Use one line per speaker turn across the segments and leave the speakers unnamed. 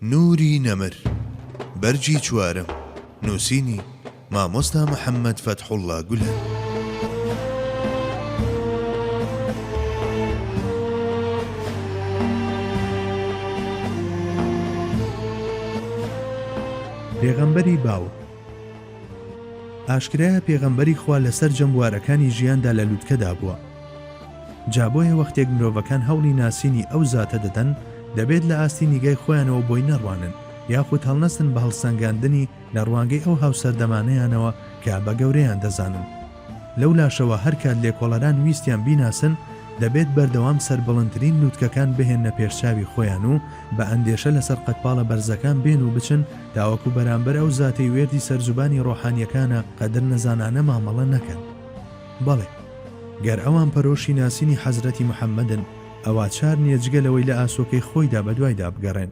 نوری نەمر، بەرگی چوارەم، نووسینی، مامۆستا محەممەد فەتحوڵڵا گولەن.
پێغەمبەری باوک. ئاشکرایە پێغەمبەری خوا لە سەرجەم بوارەکانی ژیاندا لە لوتکەدا بووە. جا بۆیە وەختێک مرۆڤەکان هەوڵی ناسینی ئەو زاتە دەدەن، دەبێت لە ئاستی نیگای خۆیانەوە بۆی نەڕوانن، یاخود هەڵنەستن بە هەڵسەنگاندنی لە ڕوانگەی ئەو هاوسەردەمانەیانەوە کە بە گەورەیان دەزانن. لەولاشەوە هەرکات لێکۆڵەران ویستیان بیناسن، دەبێت بەردەوام سەربڵندترین لوتکەکان بهێننە پێشچاوی خۆیان و بە ئەندێشە لەسەر قەدپاڵە بەرزەکان بێن و بچن تاوەکو بەرامبەر ئەو زاتەی وێردی سەرزوبانی ڕۆحانیەکانە قەدرنەزانانە مامەڵە نەکەن. بەڵێ، گەر ئەوان پەرۆشی ناسینی حەزرەتی محەمەدن، ئەوا چار نیە جگە لەوەی لە ئاسۆکەی خۆیدا بەدوایدا بگەڕێن.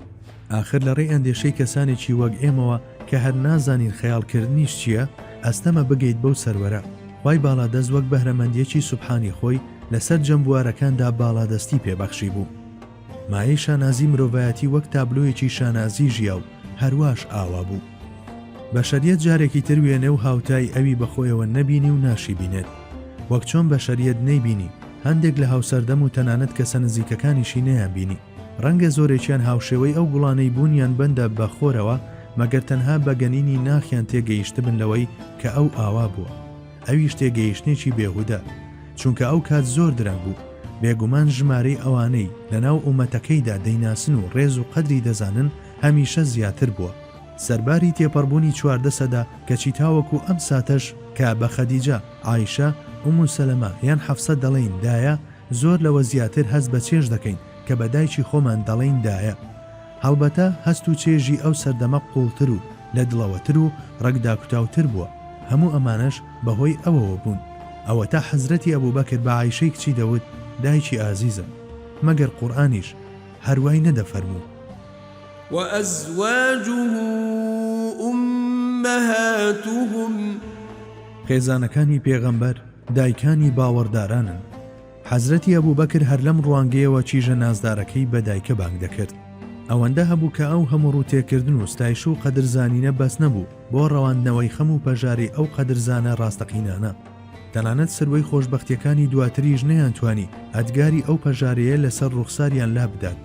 ئاخر لە ڕێی ئەندێشەی کەسانێکی وەک ئێمەوە کە هەر نازانین خەیاڵکردنیش چییە، ئەستەمە بگەیت بەو سەروەرە. خوای باڵادەست وەک بەهرەمەندییەکی سوبحانی خۆی لە سەرجەم بوارەکاندا باڵادەستی پێ بەخشیبوو. مایەی شانازی مرۆڤایەتی وەک تابلۆیەکی شانازی ژیا و هەرواش ئاوا بوو. بەشەریەت جارێکی تر وێنە و هاوتای ئەوی بە خۆیەوە نەبینی و ناشیبینێت. وەک چۆن بەشەریەت نەیبینی، هەندێک لە هاوسەردەم و تەنانەت کەسە نزیکەکانیشی نەیانبینی. ڕەنگە زۆرێکیان هاوشێوەی ئەو گوڵانەی بوونیان بەندە بە خۆرەوە، مەگەر تەنها بە گەنینی ناخیان تێگەیشتبن لەوەی کە ئەو ئاوا بووە. ئەویش تێگەیشتنێکی بێهودە. چونکە ئەو کات زۆر درەنگ بوو. بێگومان ژمارەی ئەوانەی لەناو ئومەتەکەیدا دەیناسن و ڕێز و قەدری دەزانن هەمیشە زیاتر بووە. سەرباری تێپەڕبوونی 14 سەدە، کەچی تاوەکو ئەم ساتەش کە بە خەدیجە، عایشە، ئومو سەلەمە یان حەفسە دەڵێین دایە، زۆر لەوە زیاتر هەست بە چێژ دەکەین کە بە دایکی خۆمان دەڵێین دایە. هەڵبەتە هەست و چێژی ئەو سەردەمە قووڵتر و لە دڵەوەتر و ڕەگداکوتاوتر بووە، هەموو ئەمانەش بە هۆی ئەوەوە بوون. ئەوەتا حەزرەتی ئەبوبەکر بە عایشەی کچی دەوت دایکی ئازیزم. مەگەر قورئانیش هەر وای نەدەفەرموو.
وأزواجه أمهاتهم.
خێزانەکانی پێغەمبەر دایکانی باوەڕدارانن. حەزرەتی ئەبوبەکر هەر لەم ڕوانگەیەوە کیژە نازدارەکەی بە دایکە بانگ دەکرد. ئەوەندە هەبوو کە ئەو هەموو ڕووتێکردن و ستایش و قەدرزانینە بەس نەبوو بۆ ڕەواندنەوەی خەم و پەژارەی ئەو قەدرزانە ڕاستەقینانە. تەنانەت سروەی خۆشبەختیەکانی دواتریش نەیانتوانی ئەدگاری ئەو پەژارەیە لەسەر ڕوخساریان لابدات.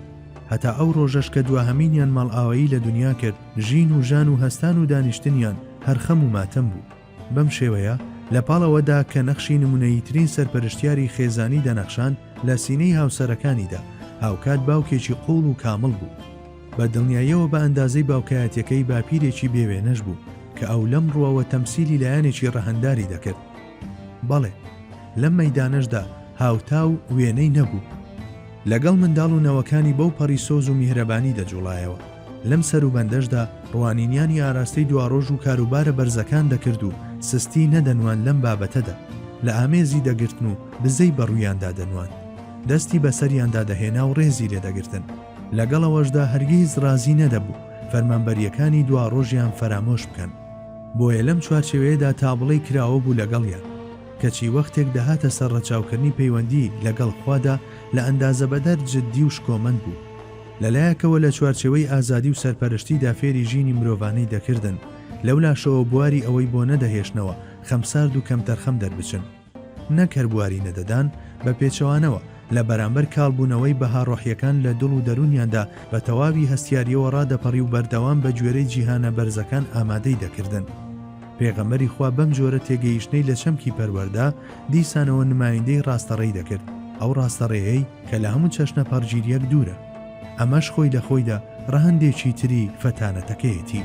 هەتا ئەو ڕۆژەش کە دواهەمینیان ماڵئاوایی لە دونیا کرد، ژین و ژان و هەستان و دانیشتنیان هەر خەم و ماتەم بوو. بەم شێوەیە، لە پاڵ ئەوەدا کە نەخشی نمونەییترین سەرپەرشتیاری خێزانی دەنەخشاند لە سینەی هاوسەرەکانیدا، هاوکات باوکێکی قووڵ و کامڵ بوو. بە دڵنیاییەوە بە ئەندازەی باوکایەتیەکەی باپیرێکی بێ وێنەش بوو، کە ئەو لەم ڕووەوە تەمسیلی لایەنێکی ڕەهەنداری دەکرد. بەڵێ، لەم مەیدانەشدا هاوتا و وێنەی نەبوو. لەگەڵ منداڵ و نەوەکانی بەو پەڕی سۆز و میهرەبانی دەجوڵایەوە. لەم سەروبەندەشدا ڕوانینیانی ئاراستەی دواڕۆژ و کاروبارە بەرزەکان دەکرد و سستی نەدەنواند لەم بابەتەدا. لە ئامێزی دەگرتن و بزەی بە ڕوویاندا دەنواند. دەستی بەسەریاندا دەهێنا و ڕێزی لێ دەگرتن. لەگەڵ ئەوەشدا هەرگیز ڕازی نەدەبوو فەرمانبەرییەکانی دواڕۆژیان فەرامۆش بکەن. بۆیە لەم چوارچێوەیەدا تابڵێی کراوە بوو لەگەڵیان. کەچی وەختێک دەهاتە سەر ڕەچاوکردنی پەیوەندی لەگەڵ خوادا لە ئەندازەبەدەر جددی و شکۆمەند بوو. لە لایەکەوە لە چوارچێوەی ئازادی و سەرپەرشتیدا فێری ژینی مرۆڤانەی دەکردن، لەولاشەوە بواری ئەوەی بۆ نەدەهێشتنەوە خەمسارد و کەمتەرخەم دەربچن. نەک هەر بواری نەدەدان، بە پێچەوانەوە، لە بەرامبەر کاڵبوونەوەی بەها ڕۆحییەکان لە دڵ و دەروونیاندا بە تەواوی هەستیارییەوە ڕادەپەڕی و بەردەوام بە گوێرەی جیهانە بەرزەکان ئامادەی دەکردن. پێغەمبەری خوا بەم جۆرە تێگەیشتنەی لە چەمکی پەروەردە، دیسانەوە نمایندەی ڕاستەڕێی دەکرد، ئەو ڕاستەڕێیەی کە لە هەموو چەشنە پەڕگیرییەک دوورە. ئەمەش خۆی لە خۆیدا ڕەهەندێکی تری فەتانەتەکەیەتی.